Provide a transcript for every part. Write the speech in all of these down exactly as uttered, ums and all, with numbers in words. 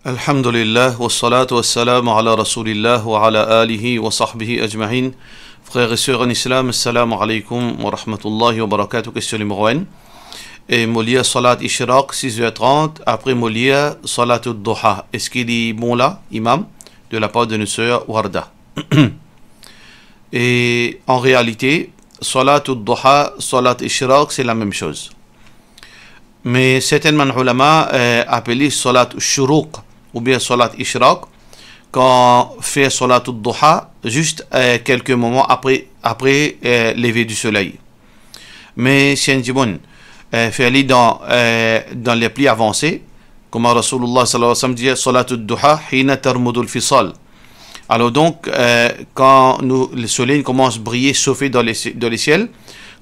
Alhamdulillah, wassalatu wassalamu ala Rasoulillah wa ala alihi wa sahbihi ajmain. Frères et sœurs en islam, assalamu alaikum wa rahmatullahi wa barakatuh. Question numéro un. E mo lir salat ishraq, six heures trente, apre mo lir salat ad-duha. Eski li bon la, imam? De la part de notre sœur Warda. E an realite, salat ad-duha, salat ishraq, se la mem soz. Me serten bann ulama, eh, apel li salat shuruq oubien salat ishraq, kan fer salat ad-duha zis, eh, kelke moman apre, apre, eh, leve di soley. Me si enn dimoun, eh, fer li dan, eh, dan ler pli avanse, kouma Rasoulillah sallallahu alayhi wa sallam dir, "Salat ad-duha hina tarmudul fisal." Alor donk, eh, kan nou, le soley koumans briye, sofe dan le, dan lesiel,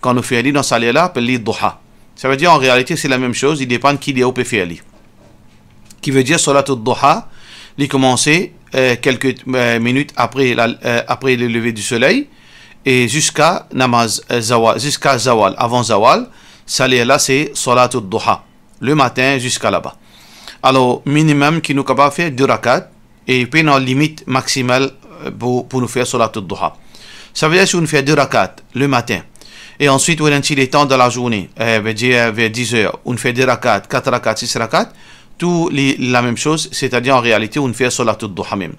kan nou fer li dan sa ler la, apel li duha. Savedir, an realite, se la mem soz, li depann ki ler ou pe fer li. Ki vedir, salat ad-duha, li koumanse, eh, kelke, eh, minit apre la, eh, apre le leve di soley, e ziska namaz, eh, zawal, ziska zawal, avan zawal, sa ler la se salat ad-duha, le matin ziska laba. Alor, minimem ki nou kapav fer, de rakat, e pena limit maksimal, eh, pou, pou nou fer salat ad-duha. Savedir, si nou fer de rakat le matin, e answit ou ena enn ti letan dan lazourne, eh, vedir, ver diz er, ou fer de rakat, kat rakat, sis rakat, tou li la mem soz, setadir an realite ou fer salat ad-duha mem.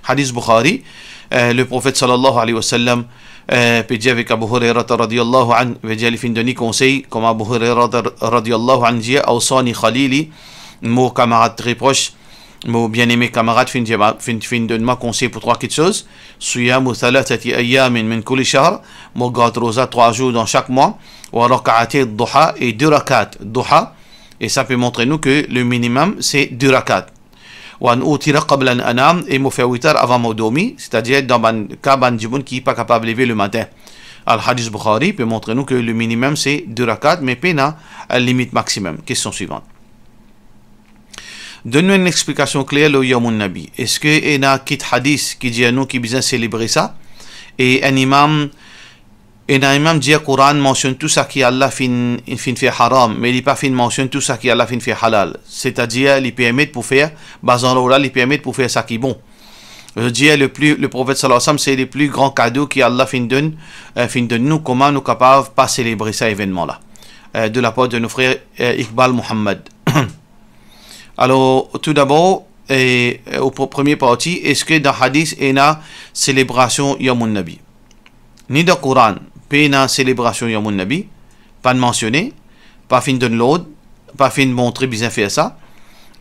Hadis Bukhari, eh, le Profet sallallahu alayhi wa sallam, eh, pe dir avek Abu Hurairah radiyallahu anhu, vedir li finn donn li konsey, kouma Abu Hurairah radiyallahu anhu dir, "Awsani khalili", mo kamarad tre pros, mo bieneme kamarad finn dir, finn, finn donn mwa konsey pou trwa kiksoz. "Siyamu thalathati ayamin min kulli shahr", mo gard roza trwa zour dan sak mwa, "wa rak'atay duha", e de rakat duha, e sa pe montre nou ke le minimem se de rakat. "Wa an utira qabla an anam", e mo fer witar avan mo dormi, setadir dan bann ka bann dimoun ki pa kapav leve le matin. Al Hadis Bukhari pe montre nou ke le minimem se de rakat, me pena limit maximum. Question suivante. Donn nou enn explikasion kler lor Yawmun Nabi. Eski ena kit hadis ki dir nou ki bizin selebre sa? E enn imam, ena imam dir Koran mansionn tou sa ki Allah finn, finn fer haram, me li pa finn mansionn tou sa ki Allah finn fer halal. Setadir, li permet pou fer, bazan la, li permet pou fer sa ki bon. Je veux dire, le pli, le Profet sallallahu alayhi wa sallam, se le pli gran kado ki Allah finn donn, eh, finn donn nou, kouma nou kapav pa selebre sa evennman la. Eh, de la part de nou frer, eh, Iqbal Muhammad. Alor, tou dabor, eh, eh, o pre-, premie parti, eski dan hadis ena selebrasion Yawmun Nabi? Ni dan Koran, pena selebrasion Yawmun Nabi, pa'nn mansione, pa finn donn lord, pa finn montre bizin fer sa,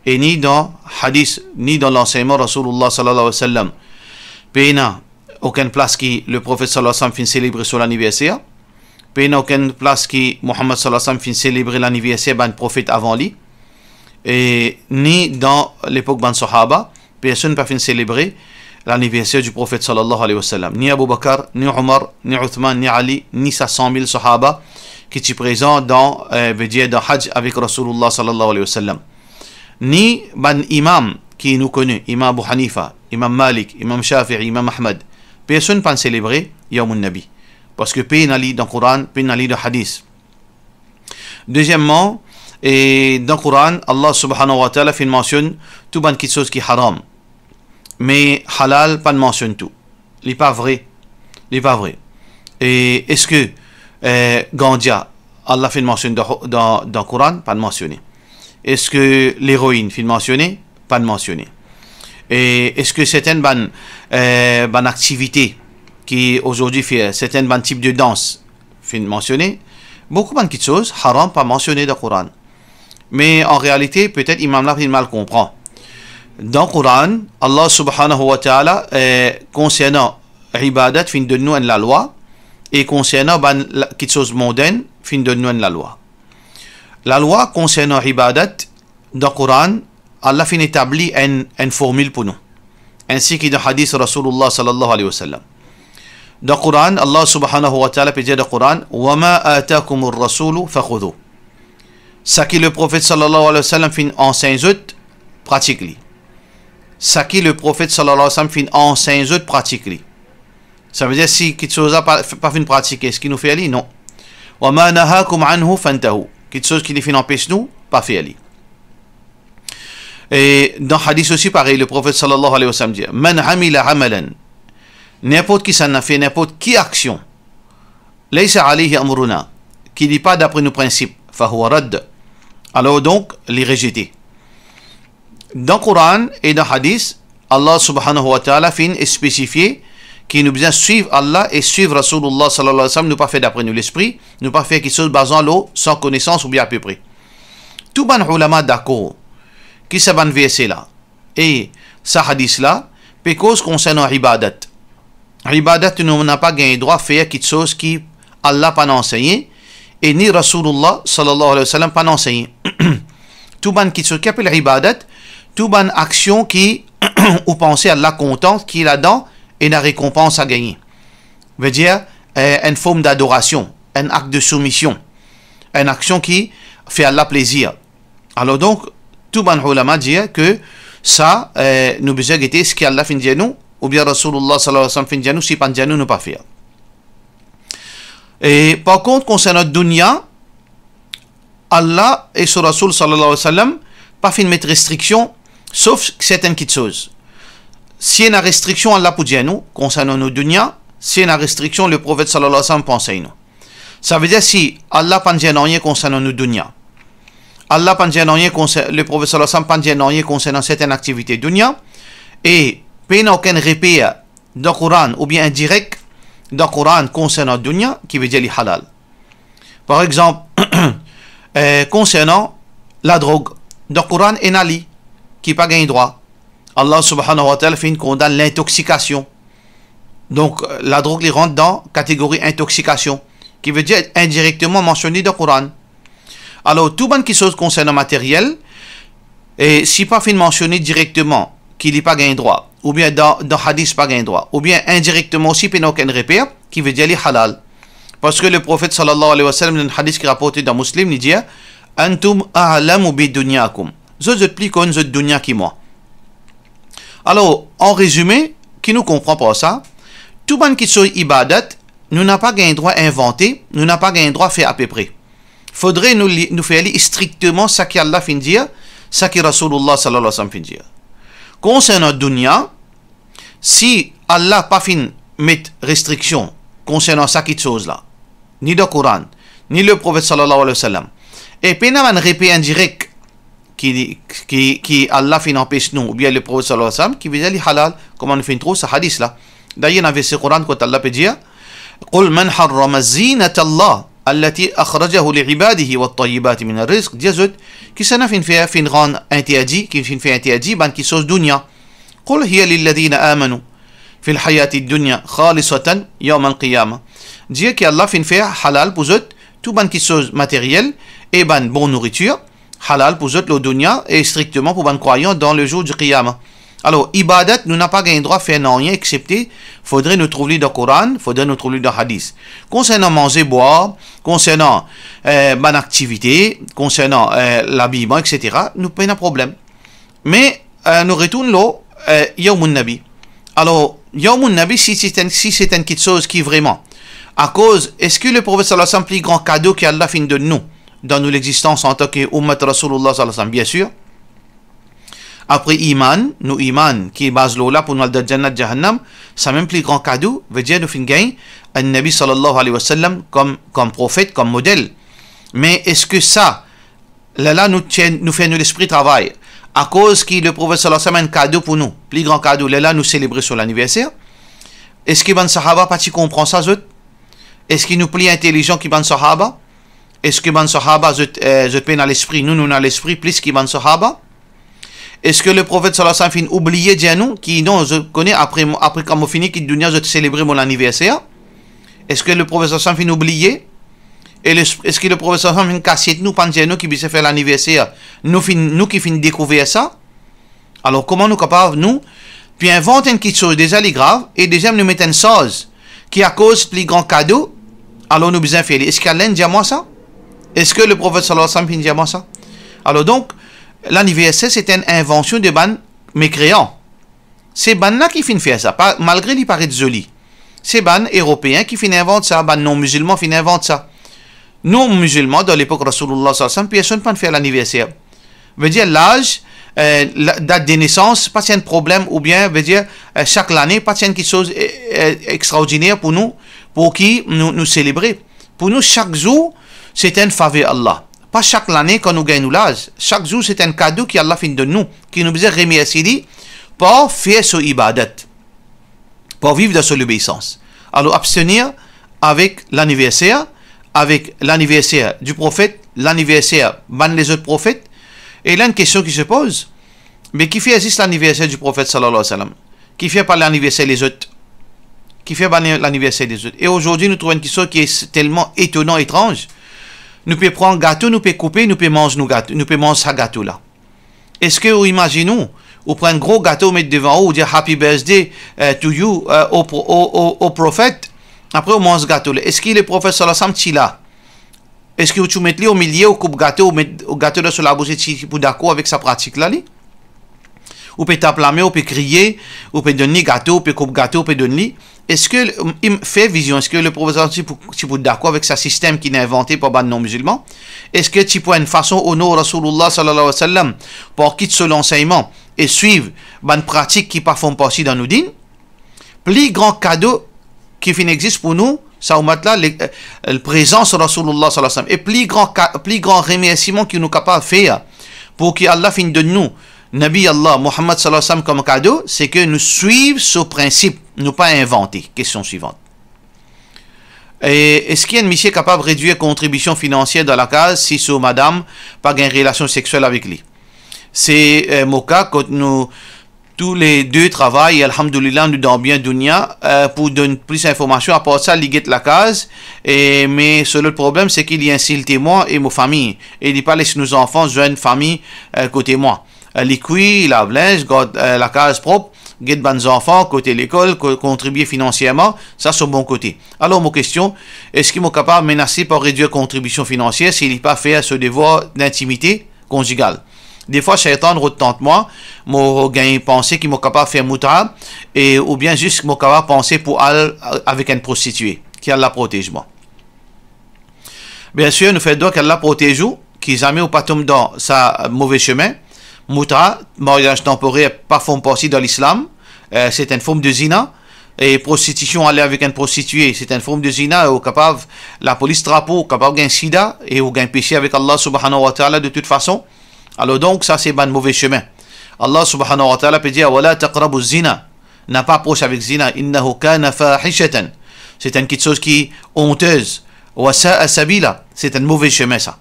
e ni dan hadis, ni dan lansegnman Rasoulillah sallallahu alayhi wa sallam, pena okenn plas ki le Profet sallallahu alayhi wa sallam finn selebre so laniverser, pena okenn plas ki Muhammad sallallahu alayhi wa sallam finn selebre laniverser bann profet avan li, e ni dan lepok bann sahaba, personn pa finn selebre laniverser di Profet sallallahu alayhi wa sallam. Ni Abu Bakr, ni Omar, ni Othman, ni Ali, ni sa san mil sahaba ki ti prezan dan, eh, vedir dan Hajj avek Rasoulillah sallallahu alayhi wa sallam. Ni bann imam ki nou kone, Imam Abu Hanifa, Imam Malik, Imam Shafi'i, Imam Ahmad. Personn pa'nn selebre Yawmun Nabi. Parski pena li dan Koran, pena li dan hadis. Dezieman, e dan Koran, Allah subhanahu wa ta'ala finn mansionn tou bann kiksoz ki haram. Me halal pa'nn mansionn tou. Li pa vre. Li pa vre. E eski, eh, gandia, Allah finn mansionn dan, dan, dan Koran? Pa'nn mansione. Eski leroin finn mansione? Pa'nn mansione. E eski serten bann, eh, bann aktivite ki azordi fer, serten bann tip de dans finn mansione? Boukou bann kiksoz haram pa mansione dan Koran. Me an realite, petet imam la finn mal konpran. Dan Koran, Allah subhanahu wa ta'ala, eh, konsernan ibadat finn donn nou enn lalwa, e konsernan bann la-, kiksoz mondenn finn donn nou enn lalwa. Lalwa konsernan ibadat, dan Koran, Allah finn etabli enn, enn formil pou nou. Ensi ki dan hadis Rasoulillah sallallahu alayhi wa sallam. Dan Koran, Allah subhanahu wa ta'ala pe dir dan Koran, "Wa ma atakumur rasulu fakhudhu." Saki le Profet sallallahu alayhi wa sallam finn ansegn zot, pratik li. Saki le Profet sallallahu alayhi wa sallam finn ansegn zot, pratik li. Savedir, si kiksoz la pa, pa finn pratike, eski nou fer li? Non. "Wa ma nahakum anhu fantahu." Kiksoz ki li finn anpes nou, pa fer li. E dan hadis osi parey, Leprofet sallallahu alayhi wa sallam dir, "Man amila amalan", ninport kisannla fer ninport ki aksion, "laysa alayhi amruna", ki li pa dapre nou prinsip, "fahuwa radd", alor donk, li rezete. Dan Koran e dan hadis, Allah subhanahu wa ta'ala finn spesifie ki nou bizin swiv Allah e swiv Rasoulullah sallallahu alayhi wa sallam, nou pa fer dapre nou lespri, nou pa fer kiksoz bazan lor san konesans oubien apepre. Tou bann oulama dakor ki sa bann verse la e sa hadis la pe koz konsernan ibadat. Ibadat, nou napa gagn drwa fer kiksoz ki Allah pa'nn ansegne, e ni Rasoulullah sallallahu alayhi wa sallam pa'nn ansegne. Tou bann kiksoz ki apel ibadat, tou bann aksion ki ou panse Allah kontan, ki ladan ena rekonpans a gagne. Vedir, eh, enn form dadorasion, enn akt de soumision, enn aksion ki fer Allah plezir. Alor donk, tou bann oulama dir ke sa, eh, nou bizin gete eski Allah finn dir nou, oubien Rasoulullah sallallahu alayhi wa sallam finn dir nou, si pa'nn dir nou, nou pa fer. E par kont, konsernan dounia, Allah e so Rasoul sallallahu alayhi wa sallam pa finn met restriksion, sof sertenn kiksoz. Si ena restriksion, Allah pou dir nou, konsernan nou dounia, si ena restriksion, Leprofet sallallahu alayhi wa sallam pou ansegn nou. Savedir si Allah pa'nn dir nanye konsernan nou dounia, Allah pa'nn dir nanye konser-, Leprofet sallallahu alayhi wa sallam pa'nn dir nanye konsernan sertenn aktivite dounia, e pena okenn reper dan Koran oubien indirek dan Koran konsernan dounia, ki vedir li halal. Par exanp, eh, konsernan ladrog, dan Koran ena li ki pa gagn drwa. Allah subhanahu wa ta'ala finn kondann lintoksikasion. Donk, ladrog li rant dan kategori intoksikasion, ki vedir indirekteman mansione dan Koran. Alor, tou bann kiksoz konsernan materiel, e si pa finn mansione direkteman ki li pa gagn drwa, oubien dan, dan hadis pa gagn drwa, oubien indirekteman osi pena okenn reper, ki vedir li halal. Parski Leprofet sallallahu alayhi wa sallam, dan enn hadis ki raporte dan Muslim, li dir, "Antum a'lamu bi dunyakum." Zot, zot pli konn zot dounia ki mwa. Alor, an rezime, ki nou konpran par sa, tou bann kiksoz ibadat, nou napa gagn drwa invante, nou napa gagn drwa fer apepre. Fodre nou li, nou fer li strikteman sa ki Allah finn dir, sa ki Rasoulullah sallallahu alayhi wa sallam finn dir. Konsernan dounia, si Allah pa finn met restriksion konsernan sa kiksoz la, ni dan Koran, ni Leprofet sallallahu alayhi wa sallam, e pena bann reper indirek ki, ki, ki Allah finn anpes nou, oubien Leprofet sallallahu alayhi wa sallam, ki vedir li halal, kouma nou finn trouv sa hadis la. Dayer, ena verse Koran kot Allah pe dir, "Qul man harrama zinata Allah allati akhrajahu li ibadihi wat tayyibati minar rizq." Dir zot, kisannla finn fer, finn rann interdi, ki finn fer interdi bann kiksoz dounia. "Qul hiya lilladhina amanu fil hayati dunya khalisatan yawmal qiyamah." Dir ki Allah finn fer halal pou zot tou bann kiksoz materiel e bann bon nouritir, halal pou zot lor dounia e strikteman pou bann krwayan dan le jour du qiyamah. Alor, ibadat, nou napa gagn drwa fer nanye exsepte fodre nou trouv li dan Koran, fodre nou trouv li dan hadis. Konsernan manze, bwar, konsernan, eh, bann aktivite, konsernan, eh, labiman, et cetera, nou pena problem. Me, eh, nou retourn lor, eh, Yawmun Nabi. Alor, Yawmun Nabi, si se enn, si se enn kiksoz ki vreman, akoz, eski Leprofet sallallahu alayhi wa sallam pli gran kado ki Allah finn donn nou dan nou lexistans antan ki oumat Rasoulullah sallallahu alayhi wa sallam? Bien sir. Apre iman, nou iman ki baz lor la pou nou al dan Jannat, Jahannam, samem pli gran kado, vedir nou finn gagn enn Nabi sallallahu alayhi wa sallam kom, kom profet, kom model. Me eski sa, lerla nou tir, nou fer nou lespri travay, akoz ki Leprofet sallallahu alayhi wa sallam enn kado pou nou, pli gran kado, lerla nou selebre so laniverser? Eski bann sahaba pa ti konpran sa zot? Eski nou pli intelizan ki bann sahaba? Eski bann sahaba zot, eh, zot pena lespri, nou, nou ena lespri plis ki bann sahaba? Eski Leprofet sallallahu alayhi wa sallam finn oubliye dir nou ki non, zot kone apre, apre kan mo fini kit dounia, zot selebre mo laniverser? Eski Leprofet sallallahu alayhi wa sallam finn oubliye? E le, eski Leprofet sallallahu alayhi wa sallam finn kasiet nou, pa'nn dir nou ki bizin fer laniverser? Nou finn, nou ki finn dekouver sa? Alor, kouma nou kapav, nou, pe invant enn kiksoz, deza li grav, e deziem, nou met enn sarz ki akoz pli gran kado, alor nou bizin fer li. Eski Allah inn dir mwa sa? Eski Leprofet sallallahu alayhi wa sallam finn dir mwa sa? Alor donk, laniverser, se enn invansion de bann mekreyan. Se bann la ki finn fer sa, pa, malgre li paret zoli. Se bann Eropeen ki finn invant sa, bann non-mizilman finn invant sa. Non-mizilman, dan lepok Rasoulullah sallallahu alayhi wa sallam, personn pa'nn fer laniverser. Vedir, laz, Eh, la, dat de nesans, pa ti enn problem, oubien, vedir, eh, sak lane, pa ti enn kiksoz, eh, eh, extraordiner pou nou, pou ki nou, nou selebre. Pou nou, sak zour, se enn faver Allah. Pa sak lane kan nou gagn nou laz. Sak zour, se enn kado ki Allah finn donn nou, ki nou bizin remersie li par fer so ibadat, par viv dan so lobeisans. Alor, abstenir avek laniverser, avek laniverser di profet, laniverser bann lezot profet. E la, enn kestion ki se poz, me kifer zis laniverser di profet, sallallahu alayhi wa sallam? Kifer pa laniverser lezot? Kifer pa laniverser lezot? E azordi, nou trouv enn kiksoz ki telman etonan, etranz. Nou pe pran gato, nou pe koupe, nou pe manz nou gato, nou pe manz sa gato la. Eski ou imazinn ou, ou pran enn gro gato, ou met devan ou, ou dir, "Happy birthday, eh, to you, eh, o pro-, o, o, o profet." Apre, ou manz gato la. Eski le profet, sallallahu alayhi wa sallam, ti la? Eski ou ti met li omilie, ou koup gato, ou met gato dan so labous, e ti pou dakor avek sa pratik la, li? Ou pe tap lame, ou pe kriye, ou pe donn li gato, ou pe koup gato, ou pe donn li. Eski, im, fer vizion, eski le profet, sallallahu alayhi wa sallam, ti pou, ti pou dakor avek sa sistem ki inn invante par bann non-mizilman? Eski ti pou enn fason onor Rasoulillah, sallallahu alayhi wa sallam, par kit so lansegnman e swiv bann pratik ki pa finn parti dan nou din? Pli gran kado ki finn existe pou nou, sa oumat la, le, eh, le prezans Rasoulillah, sallallahu alayhi wa sallam. E pli gran ka-, pli gran remersiman ki nou kapav fer pou ki Allah finn donn nou Nabi Allah Muhammad, sallallahu alayhi wa sallam, kom kado, se ki nou swiv so prinsip, nou pa invante. Kestion swivant. E eski enn misie kapav redwir kontribision finansier dan lakaz si so madam pa gagn relasion sexiel avek li? Se, eh, mo ka, kot nou toule de travay, e alhamdoulillah, nou dan bien dounia. Eh, pou donn plis informasion, apar sa, li get lakaz, e, me so lot problem, se ki li insilte mwa e mo fami, e li pa les nou zanfan zwenn fami, eh, kote mwa. Eh, li kwi, lav linz, gard, eh, lakaz prop, get bann zanfan, kote lekol, ko-, kontribie finansierman, sa so bon kote. Alor, mo kestion, eski mo kapav menas li par redwir kontribision finansier si li pa fer so devwar dintimite konzigal? Defwa, seytan rod tant mwa, mo gagn panse ki mo kapav fer mouta, e, oubien zis mo kapav panse pou al, eh, avek enn prostitie. Ki Allah protez mwa. Biensir, nou fer dwa ki Allah protez ou, ki zame ou pa tom dan sa move semin. Mouta, maryaz tanporer, pa form parti dan Lislam, eh, se enn form de zina. E prostitision, ale avek enn prostitie, se enn form de zina, ou kapav, lapolis trap ou, ou kapav gagn sida, e ou gagn pese avek Allah subhanahu wa ta'ala de tout fason. Alor donk, sa se bann move semin. Allah subhanahu wa ta'ala pe dir, "Wa la taqrabu zina." Na pa apros avek zina, "Innahu kana fahishatan." Se enn kiksoz ki ontez. "Wa sa'a sabila." Se enn move semin sa.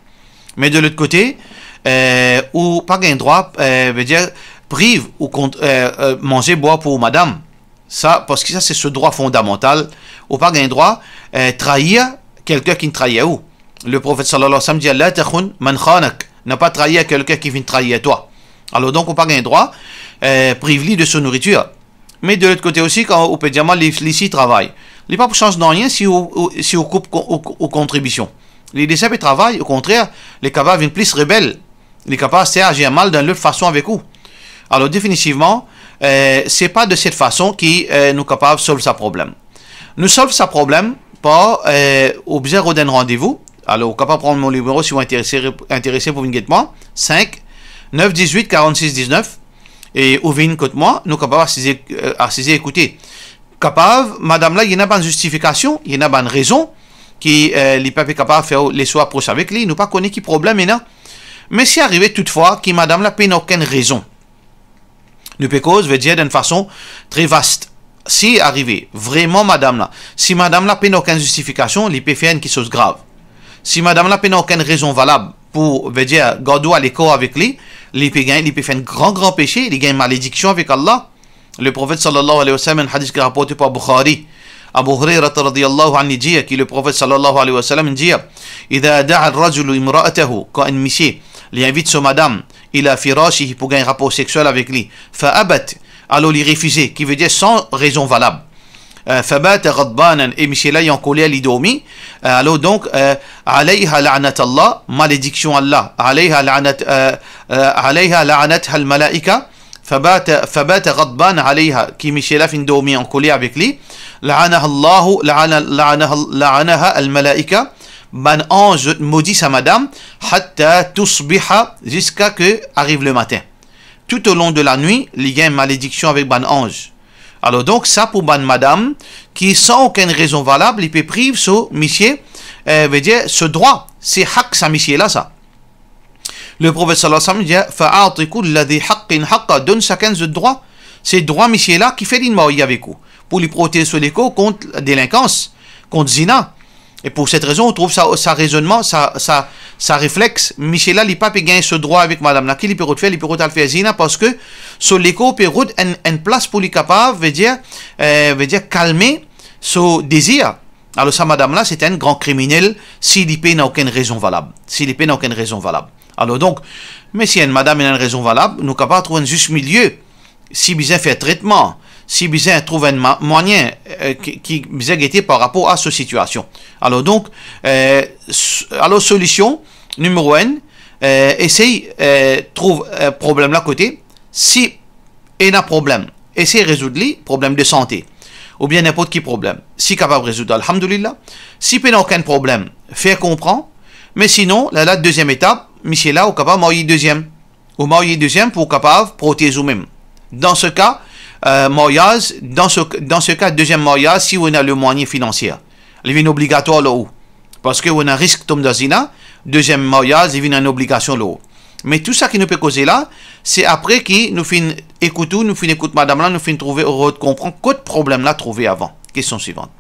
Me de lot kote, eh, ou pa gagn drwa, eh, vedir, priv ou kont-, eh, eh, manze bwar pou madam. Sa, parski sa se so drwa fondamantal. Ou pa gagn drwa, eh, trair kelkenn ki trair ou. Le profet sallallahu alayhi wa sallam dir, "La takhun man khanak." Na pa trair kelkenn ki finn trair twa. Alor donk, ou pa gagn drwa, eh, priv li de so nouritir. Me de lot kote osi, kan ou pe dir mwa li, li si travay, li pa pou sanz nanye si ou, ou, si ou koup ko-, ou, ou kontribision. Li desin pe travay, okontrer, li kapav vinn plis rebel. Li kapav se azir mal dan lot fason avek ou. Alor, definitivman, eh, se pa de set fason ki, eh, nou kapav solv sa problem. Nou solv sa problem par, eh, ou bizin rod enn randevou. Alor, ou kapav pran mo nimero si ou interese, interese pou vinn get mwa. Sink nef diz-wit karant-sis diz-nef. E ou vinn kot mwa, nou kapav asize, eh, asize ekoute. Kapav, madam la, ena bann zistifikasion, ena bann rezon ki, eh, li pa pe kapav fer ou, les ou apros avek li, nou pa kone ki problem ena. Me si arive toutfwa ki madam la pena okenn rezon, nou pe koz, vedir, dan enn fason tre vast. Si arive, vreman, madam la, si madam la pena okenn zistifikasion, li pe fer enn kiksoz grav. Si madam la pena okenn rezon valab pou, vedir, gard ou lekor avek li, li pe gagn, li pe fer enn gran, gran pese, li gagn malediksion avek Allah. Le profet sallallahu alayhi wa sallam, enn hadis ki raporte par Bukhari, Abu Hurairah radiyallahu anhu dir ki le profet sallallahu alayhi wa sallam dir, "Idha da'a ar-rajulu imra'atahu", kan enn misie, li invit so madam, "ila firashihi", pou gagn rapor sexiel avek li, "fa abat", alor li refize, ki vedir san rezon valab. Eh, "fa bata ghadbanan", e misie la, li ankoler, li dormi. Eh, alor donk, eh, "alayha la'natallah", malediksion Allah, "alayha la'nat-, eh, eh, alayha la'natha al-malaika", "fa bata, fa bata ghadban alayha", ki misie la finn dormi ankoler avek li, "la'anaha Allahu, la'ana, la'anaha, la'anaha al-malaika", bann anz zot modi sa madam, "hatta tusbiha", ziska ke ariv lematin. tout au long de la nuit, li gagn malediksion avek bann anz. Alor donk, sa pou bann madam ki, san okenn rezon valab, li pe priv so misie, eh, vedir so drwa, se hak sa misie la sa. Le Profet sallallahu alayhi wa sallam dir, "Fa'ati kulli dhi haqqin haqqa", donn sakenn zot drwa. Se drwa misie la ki fer linn marye avek ou, pou li protez so lekor kont delinkans, kont zina. E pou set rezon, ou trouv sa, sa rezonnman, sa, sa, sa reflex, misie la, li pa pe gagn so drwa avek madam la. Ki li pe rod fer? Li pe rod al fer zina, parski so lekor pe rod enn, enn plas pou li kapav, vedir, eh, vedir kalme so dezir. Alor sa madam la, se enn gran kriminel, si li pena okenn rezon valab. Si li pena okenn rezon valab. Alor donk, me si enn madam ena enn rezon valab, nou kapav trouv enn zis milie. Si bizin fer tretman, si bizin trouv enn ma-, mwayin, eh, ki, ki bizin gete par rapor a so sitiasion. Alor donk, eh, s-, alor solision, nimero enn, eh, esey, eh, trouv, eh, problem la kote. Si ena problem, esey rezoud li, problem de sante, oubien ninport ki problem. Si kapav rezoud, alhamdulillah. Si pena okenn problem, fer konpran. Me sinon, la, la deziem etap, misie la, ou kapav marye deziem. Ou marye deziem pou ou kapav protez ou mem. Dan se ka, eh, maryaz, dan se, dan se ka, deziem maryaz, si ou ena lemwayin finansie, li vinn obligatwar lor ou. Parski ou ena risk tom dan zina, deziem maryaz, li vinn enn obligasion lor ou. Me tou sa ki nou pe koze la, se apre ki nou finn ekout ou, nou finn ekout madam la, nou finn trouve, rod konpran kot problem la trouve avan. Kestion swivan.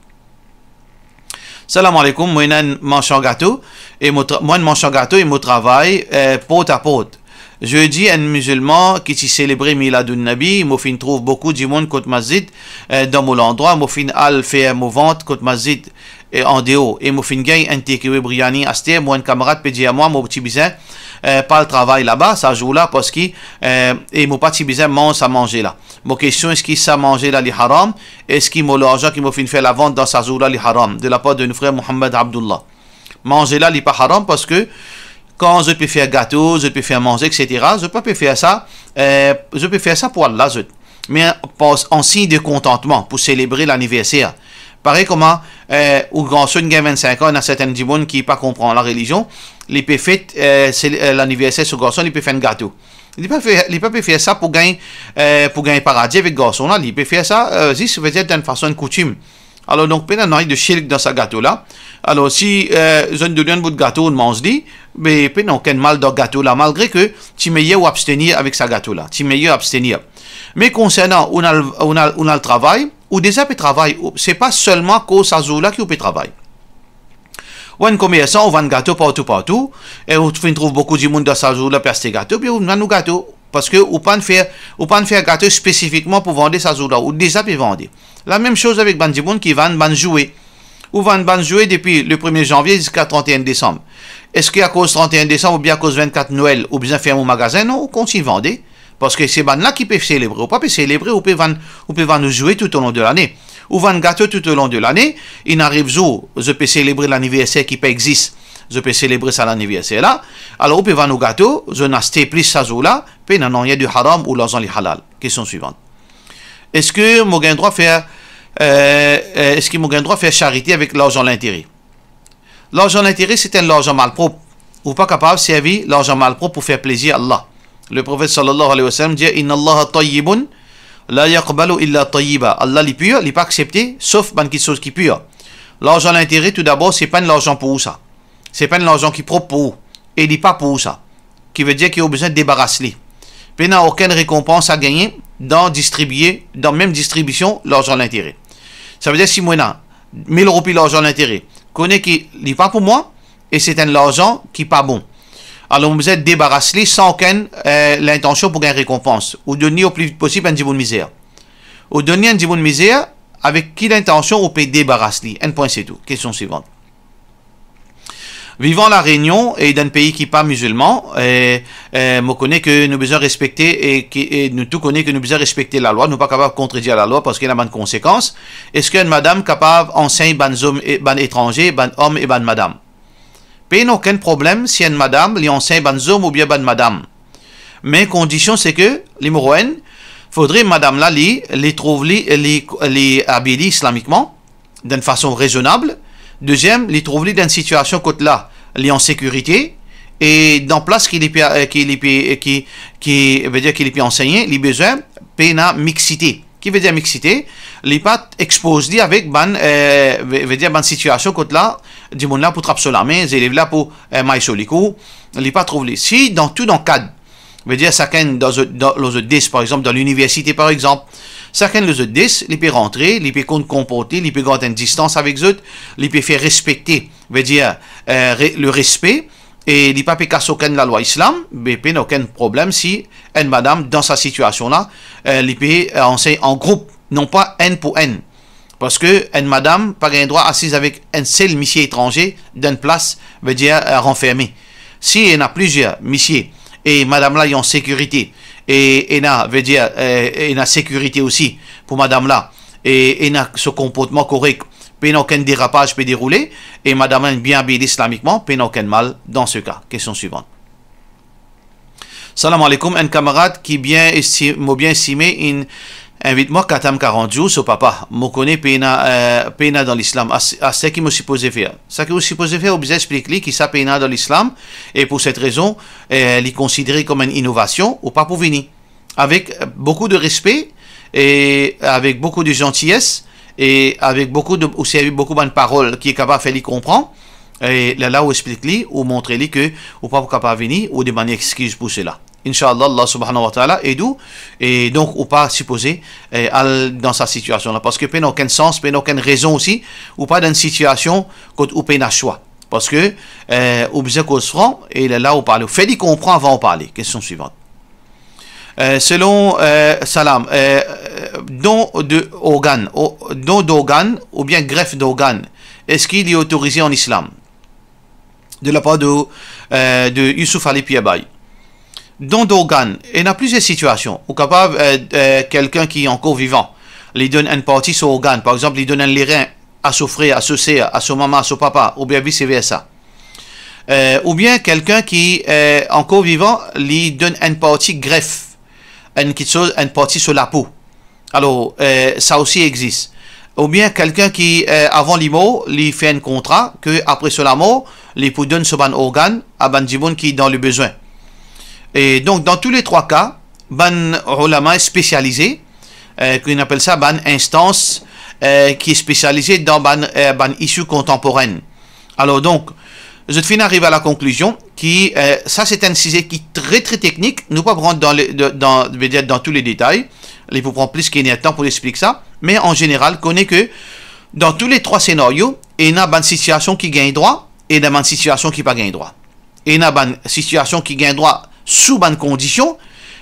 Salam aleykoum, mo enn marsan gato e mo tra-, mo enn marsan gato e mo travay, eh, port a port. Zodi, enn mizilman ki ti selebre Miladun Nabi, mo finn trouv boukou dimoun kot masjid, eh, dan mo landrwa, mo finn al fer mo vant kot masjid, eh, andeor, e mo finn gagn enn takeaway biryani. Aster, mo enn kamarad pe dir mwa, mo ti bizin, eh, pa al travay laba, sa zour la, parski, eh, e mo pa ti bizin manz sa manze la. Mo kestion, eski sa manze la li haram? Eski mo larzan ki mo finn fer lavant dan sa zour la li haram? De lapar de nou frer Mohammad Abdullah. Manze la li pa haram parski kan zot pe fer gato, zot pe fer manze, et cetera, zot pa pe fer sa, eh, zot pe fer sa pou Allah zot. Me an, an sign de kontantman, pou selebre laniverser. Parey kouma, eh, ou garson gagn vinn-sink an, ena sertenn dimoun ki pa konpran larelizion, li pe fet, eh, se, eh, laniverser so garson, li pe fer enn gato. Li pa fer, li pa pe fer sa pou gagn, eh, pou gagn paradi avek garson la, li pe fer sa, eh, zis, vedir, dan enn fason, enn koutim. Alor donk, pena nanye de shirk dan sa gato la. Alor si, eh, zot donn ou enn bout gato, ou manz li, be pena okenn mal dan gato la, malgre ki ti meyer ou abstenir avek sa gato la, ti meyer abstenir. Me konsernan ou al, ou al, ou al travay, ou deza pe travay, ou, se pa selman akoz sa zour la ki ou pe travay. Ou enn komersan, ou vann gato partou, partou, e ou finn trouv boukou dimoun dan sa zour la pe aste gato, be ou vann ou gato, parski ou pa'nn fer, ou pa'nn fer gato spesifikman pou vande sa zour la, ou deza pe vande. Lamem soz avek bann dimoun ki vann bann zoue. Ou vann bann zoue depi le premie zanvie ziska trant-e-enn desanm. Eski akoz trant-e-enn desanm oubien akoz vinn-kat Nwel, ou bizin ferm ou magazin? Non, ou kontign vande. Parski se bann la ki pe selebre, ou pa pe selebre, ou pe vann, ou pe vann ou zoue tout au long de lane. Ou vann gato tout au long de lane, inn ariv zour zot pe selebre laniverser ki pa exis, zot pe selebre sa laniverser la, alor ou pe vann ou gato, zot inn aste plis sa zour la, pena nanye de haram ou larzan li halal. Kestion swivan. Eski mo gagn drwa fer, eh, eh, eski mo gagn drwa fer sarite avek larzan lintere? Larzan lintere, se enn larzan malprop. Ou pa kapav servi larzan malprop pou fer plezir Allah. Le Profet sallallahu alayhi wa sallam dir, "Inna Allaha tayyibun, la yaqbalu illa tayyiba." Allah li pir, li pa aksepte sof bann kiksoz ki pir. Larzan lintere, toudabor, se pa enn larzan pou ou sa. Se pa enn larzan ki prop pou ou. E li pa pou ou sa. Ki vedir ki ou bizin debaras li. Pena okenn rekonpans a gagne dan distribie, dan mem distribision larzan lintere. Savedir si mo ena mil roupi larzan lintere, kone ki li pa pou mwa, e se enn larzan ki pa bon. Alor mo bizin debaras li san okenn, eh, lintansion pou gagn rekonpans. Ou donn li o pli vit posib enn dimoun mizer. Ou donn li enn dimoun mizer, avek ki lintansion ou pe debaras li? Enn pwin se tou. Kestion swivan. Vivan La Reynion e dan pei ki pa mizilman, eh, eh, mo kone ke nou bizin respekte e ki, e nou tou kone ke nou bizin respekte lalwa, nou pa kapav kontredir lalwa parski ena bann konsekans. Eski enn madam kapav ansegn bann zom e bann etranze, bann om e bann madam? Pena okenn problem si enn madam li ansegn bann zom oubien bann madam. Me kondision se ke, nimero enn, fodre madam la li, li trouv li, li, li abiye li islamikman, dan enn fason rezonab. Deziem, li trouv li dan enn sitiasion kot la, li an sekirite, E dan plas ki li pe, eh, ki li pe, eh, ki, ki vedir ki li pe ansegne, li bizin pena miksite. Ki vedir miksite? Li pa expoz li avek bann, eh, ve-, vedir bann sitiasion kot la, dimoun la pou trap so lame, zelev la pou, eh, may so likou, li pa trouv li. Si dan tou dan kad, vedir sakenn dan zot, dan, lor zot desk, par exanp, dan liniversite, par exanp, sakenn lor zot desk, li pe rantre, li pe konn konport li, li pe gard enn distans avek zot, li pe fer respekte, vedir, eh, re-, le respe, e li pa pe kas okenn lalwa islam, be pena okenn problem si enn madam dan sa sitiasion la, eh, li pe, eh, ansegn an group, non pa enn pou enn. Parski enn madam pa gagn drwa asiz avek enn sel misie etranze dan enn plas, vedir, eh, ranferme. Si ena plizier misie e madam la li an sekirite, e ena, vedir, eh, ena sekirite osi pou madam la, e ena so konportman korek, pena okenn derapaz pe deroule, e madam la inn bien abiye islamikman, pena okenn mal dan se ka. Kestion swivan. Salam aleikoum, enn kamarad ki bien esti-, mo bien estime, inn invit mwa katam karant zour so papa. Mo kone pena, eh, pena dan lislam. As-, aster ki mo sipoze fer? Sa ki ou sipoze fer, ou bizin explik li ki sa pena dan lislam, e pou set rezon, eh, li konsidere kom enn inovasion, ou pa pou vini. Avek, eh, boukou de respe, e avek boukou de zantiyes, e avek boukou de, ou servi boukou bann parol ki kapav fer li konpran, e lerla ou explik li, ou montre li ke ou pa pou kapav vini, ou demann li exkiz pou sela. Inshallah, Allah subhanahu wa ta'ala ed ou, e donk ou pa sipoze, eh, al dan sa sitiasion la, parski pena okenn sans, pena okenn rezon osi, ou pa dan enn sitiasion kot ou pena swa. Parski, eh, ou bizin koz fran, e lerla ou pale, ou fer li konpran avan ou pale. Kestion swivan. Eh, selon, eh, salam, eh, don de organn, o-, don d'organn oubien gref d'organn, eski li otorize an islam? De lapar de, eh, de Youssouf Ali Pierre Bay. Don d'organn, ena plizier sitiasion. Ou kapav, eh, eh, kelkenn ki ankor vivan, li donn enn parti so organn, par exanp, li donn enn lerin a so frer, a so ser, a so mama, a so papa, oubien vice versa. Eh, oubien kelkenn ki, eh, ankor vivan, li donn enn parti gref, enn kitsoz, enn parti so lapo. Alor, eh, sa osi exis. Oubien kelkenn ki, eh, avan li mor, li fer enn kontra ke apre so lamor, li pou donn so bann organn a bann dimoun ki dan lebezwin. E donk, dan tou le trwa ka, bann oulama spesialize, eh, ki nou apel sa bann instans, eh, ki spesialize dan bann, eh, bann issue kontanporenn. Alor donk, zot finn ariv a la konklizion ki, eh, sa se enn size ki tre, tre teknik, nou pa pou rant dan le, de, dan, vedir dan tou le detay, li pou pran plis ki enn er tan pou explik sa, me an zeneral, kone ke dan tou le trwa senario, ena bann sitiasion ki gagn drwa, ena bann sitiasion ki pa gagn drwa. Ena bann sitiasion ki gagn drwa sou bann kondision,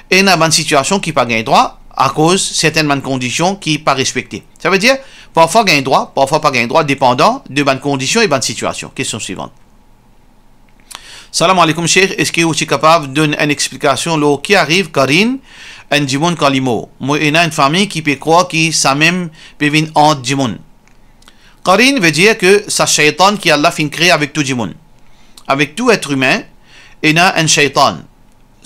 ena bann sitiasion ki pa gagn drwa akoz sertenn bann kondision ki pa respekte. Savedir, parfwa gagn drwa, parfwa pa gagn drwa, depandan de bann kondision e bann sitiasion. Kestion swivan. Salam aleikoum, Sheikh. Eski ou ti kapav donn enn explikasion lor ki ariv karin enn dimoun kan li mor? Mo ena enn fami ki pe krwar ki samem pe vinn ant dimoun. Karin vedir ke sa shaytan ki Allah finn kree avek tou dimoun. Avek tou et imin, ena enn shaytan.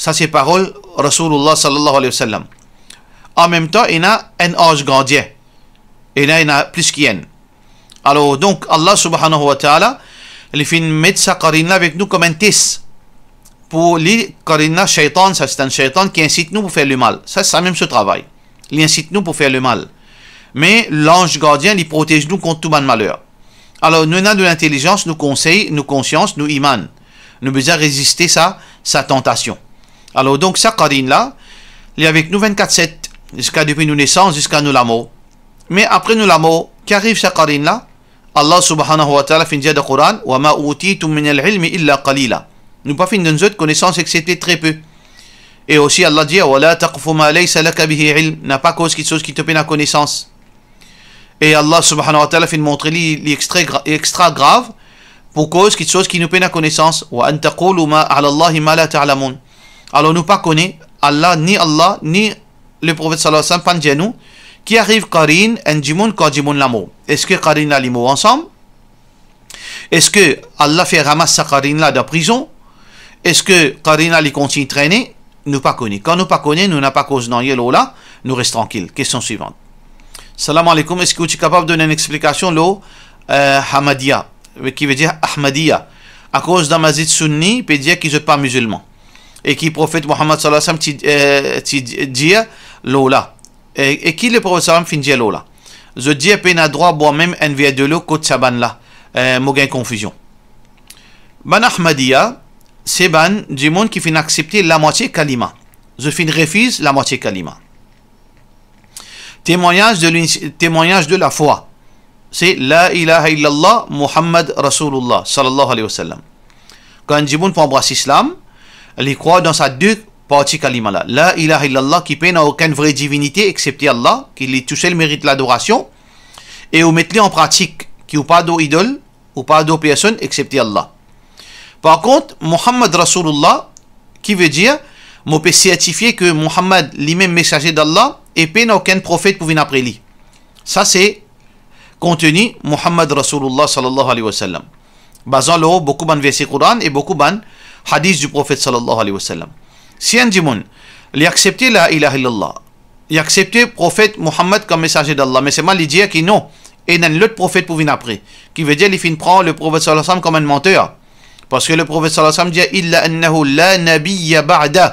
Sa se parol Rasoulullah sallallahu alayhi wa sallam. An mem tan, ena enn anz gardien. Ena, ena plis ki enn. Alor, donk, Allah subhanahu wa ta'ala, li finn met sa karin la avek nou kom enn tes. Pou li, karin la, shaytan, sa se enn shaytan ki insit nou pou fer lemal. Sa, samem so travay. Li insit nou pou fer lemal. Me lanz gardien, li protez nou kont tou bann maler. Alor, nou ena nou lintelizans, nou konsey, nou konsians, nou iman. Nou bizin reziste sa, sa tantasion. Alor, donk, sa karin la, li avek nou vennkat set, ziska depi nou nesans, ziska nou lamor. Me apre nou lamor, ki ariv sa karin la? Allah subhanahu wa ta'ala finn dir dan Koran, "Wa ma utitum minal ilmi illa qalila." Nou pa finn donn zot konesans exsepte tre pe. E osi Allah dir, "Wa la taqfu ma laysa laka bihi ilm." Na pa koz kitsoz ki to pena konesans. E Allah subhanahu wa ta'ala finn montre li, li extra gra-, extra grav pou koz kitsoz ki nou pena konesans. "Wa an taqulu ma ala Allahi ma la ta'lamun." Alor nou pa kone, Allah, ni Allah, ni Leprofet sallallahu alayhi wa sallam pa'nn dir nou, ki ariv karin enn dimoun kan dimoun lamor? Eski karin la li mor ansam? Eski Allah fer ramas sa karin la dan prizon? Eski karin la li kontign trene? Nou pa kone. Kan nou pa kone, nou napa koz nanye lor la, nou res trankil. Kestion swivan. Salam aleikoum, eski ou ti kapav donn enn explikasion lor, eh, Hamadiya, ki vedir Ahmadiya? akoz dan mazhab Sunni pe dir ki zot pa mizilman, e ki Profet Muhammad sallallahu alayhi wa sallam ti, eh, ti dir lor la. E, e ki le Profet sallam finn dir lor la? Zot dir pena drwa bwar mem enn ver delo kot sa bann la. Eh, mo gagn konfizion. Bann Ahmadiyya, se bann dimoun ki finn aksepte lamwatie kalima. Zot finn refiz lamwatie kalima. Temwagnaz de l'uni-, temwagnaz de lafwa, se la ilaha illallah Muhammad Rasulullah sallallahu alayhi wa sallam. Kan enn dimoun pou anbras Islam, li krwar dan sa de parti kalima la, la ilaha illallah, ki pena okenn vre divinite exepte Allah, ki li tousel merit ladorasion, e ou met li an pratik, ki ou pa ador idol, ou pa ador personn exepte Allah. Par kont, Muhammad Rasulullah, ki vedir, mo pe sertifie ki Muhammad limem mesaze d'Allah e pena okenn profet pou vinn apre li. Sa se konteni Muhammad Rasulullah sallallahu alayhi wa sallam, bazan lor boukou bann verse Koran e boukou bann hadis di Profet sallallahu alayhi wa sallam. Si enn dimoun, li aksepte la ilaha illallah, li aksepte Profet Muhammad kom mesaze d'Allah, me selman li dir ki non, ena enn lot profet pou vinn apre, ki vedir li finn pran le Profet sallallahu alayhi wa sallam kom enn manter. Parski le Profet sallallahu alayhi wa sallam dir, illa annahu la nabiyya ba'da.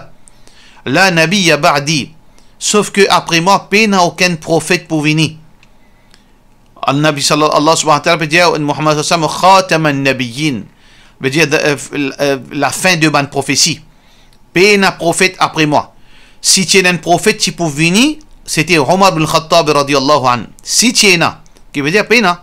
La nabiyya ba'di. Sof ki apre mwa, pena okenn profet pou vini. An-Nabi sallallahu, Allah subhanahu wa ta'ala pe dir, Muhammad sallallahu alayhi wa sallam, khataman nabiyyin. Vedir, eh, eh, lafin de bann profesi. Pena profet apre mwa. Si ti ena enn profet ti pou vini, sete Omar bin Khattab radiyallahu anhu. Si ti ena, ki vedir pena.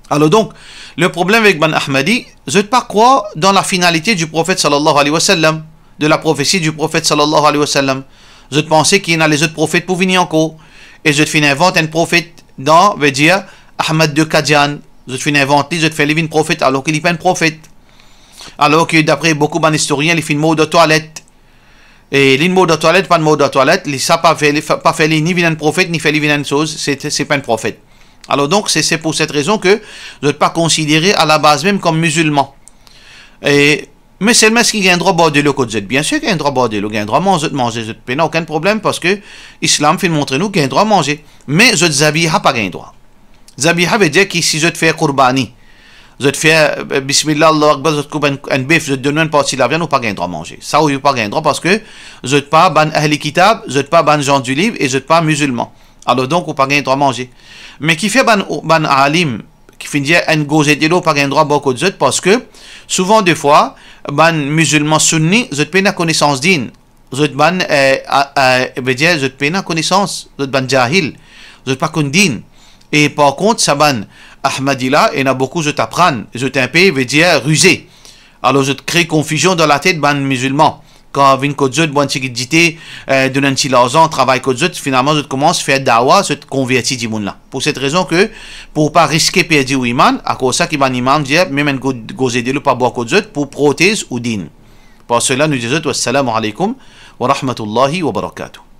Alor donk, le problem avek bann Ahmadi, zot pa krwar dan la finalite di Profet sallallahu alayhi wa sallam, de la profesi di Profet sallallahu alayhi wa sallam. Zot panse ki ena lezot profet pou vini ankor, e zot finn invant enn profet dan, vedir, Ahmad de Qadian. Zot finn invant li, zot fer li vinn profet, alor ki li pa enn profet. Alor ki, dapre boukou bann istorien, li finn mor dan twalet. E li mor dan twalet, pa mor dan twalet, li sa pa fer li, pa fer li ni vinn enn profet, ni fer li vinn enn soz, se, se pa enn profet. Alor donk, se, se pou set rezon ki zot pa konsidere a la baz mem kom mizilman. E, me selman eski gagn drwa bwar delo kot zot? Biensir gagn drwa bwar delo, gagn drwa manz zot manze, zot pena okenn problem, parski Islam finn montre nou gagn drwa manze. Me zot zabiha pa gagn drwa. Zabiha vedir ki si zot fer kourbani, zot fer, eh, bismillah, Allahu Akbar, zot koup enn, enn bef, zot donn enn parti laviann, ou pa gagn drwa manze. Sa ou pa gagn drwa parski zot pa bann ahli kitab, zot pa bann gens du livre e zot pa mizilman. Alor donk, ou pa gagn drwa manze. Me kifer bann, bann alim ki finn dir enn gorze delo pa gagn drwa bwar kot zot? Parski souvan defwa, bann mizilman sounni, zot pena konesans din. Zot bann, eh, a, a, vedir zot pena konesans, zot bann jahil, zot pa konn din. E par kont, sa bann Ahmadi la, ena boukou zot aprann, zot inpe, vedir rize. Alor zot kre konfizion dan latet bann mizilman. Kan vinn kot zot, bwar enn tigit dite, eh, donn enn ti larzan, travay kot zot, finalman zot koumans fer dawa, zot konverti dimoun la. Pou set rezon ki, pou pa riske perdi ou iman, akoz sa ki bann imam dir, mem enn go-, gorze delo pa bwar kot zot, pou protez ou din. Par sela, nou dir zot, wassalamu alaykum wa rahmatullahi wa barakatuh.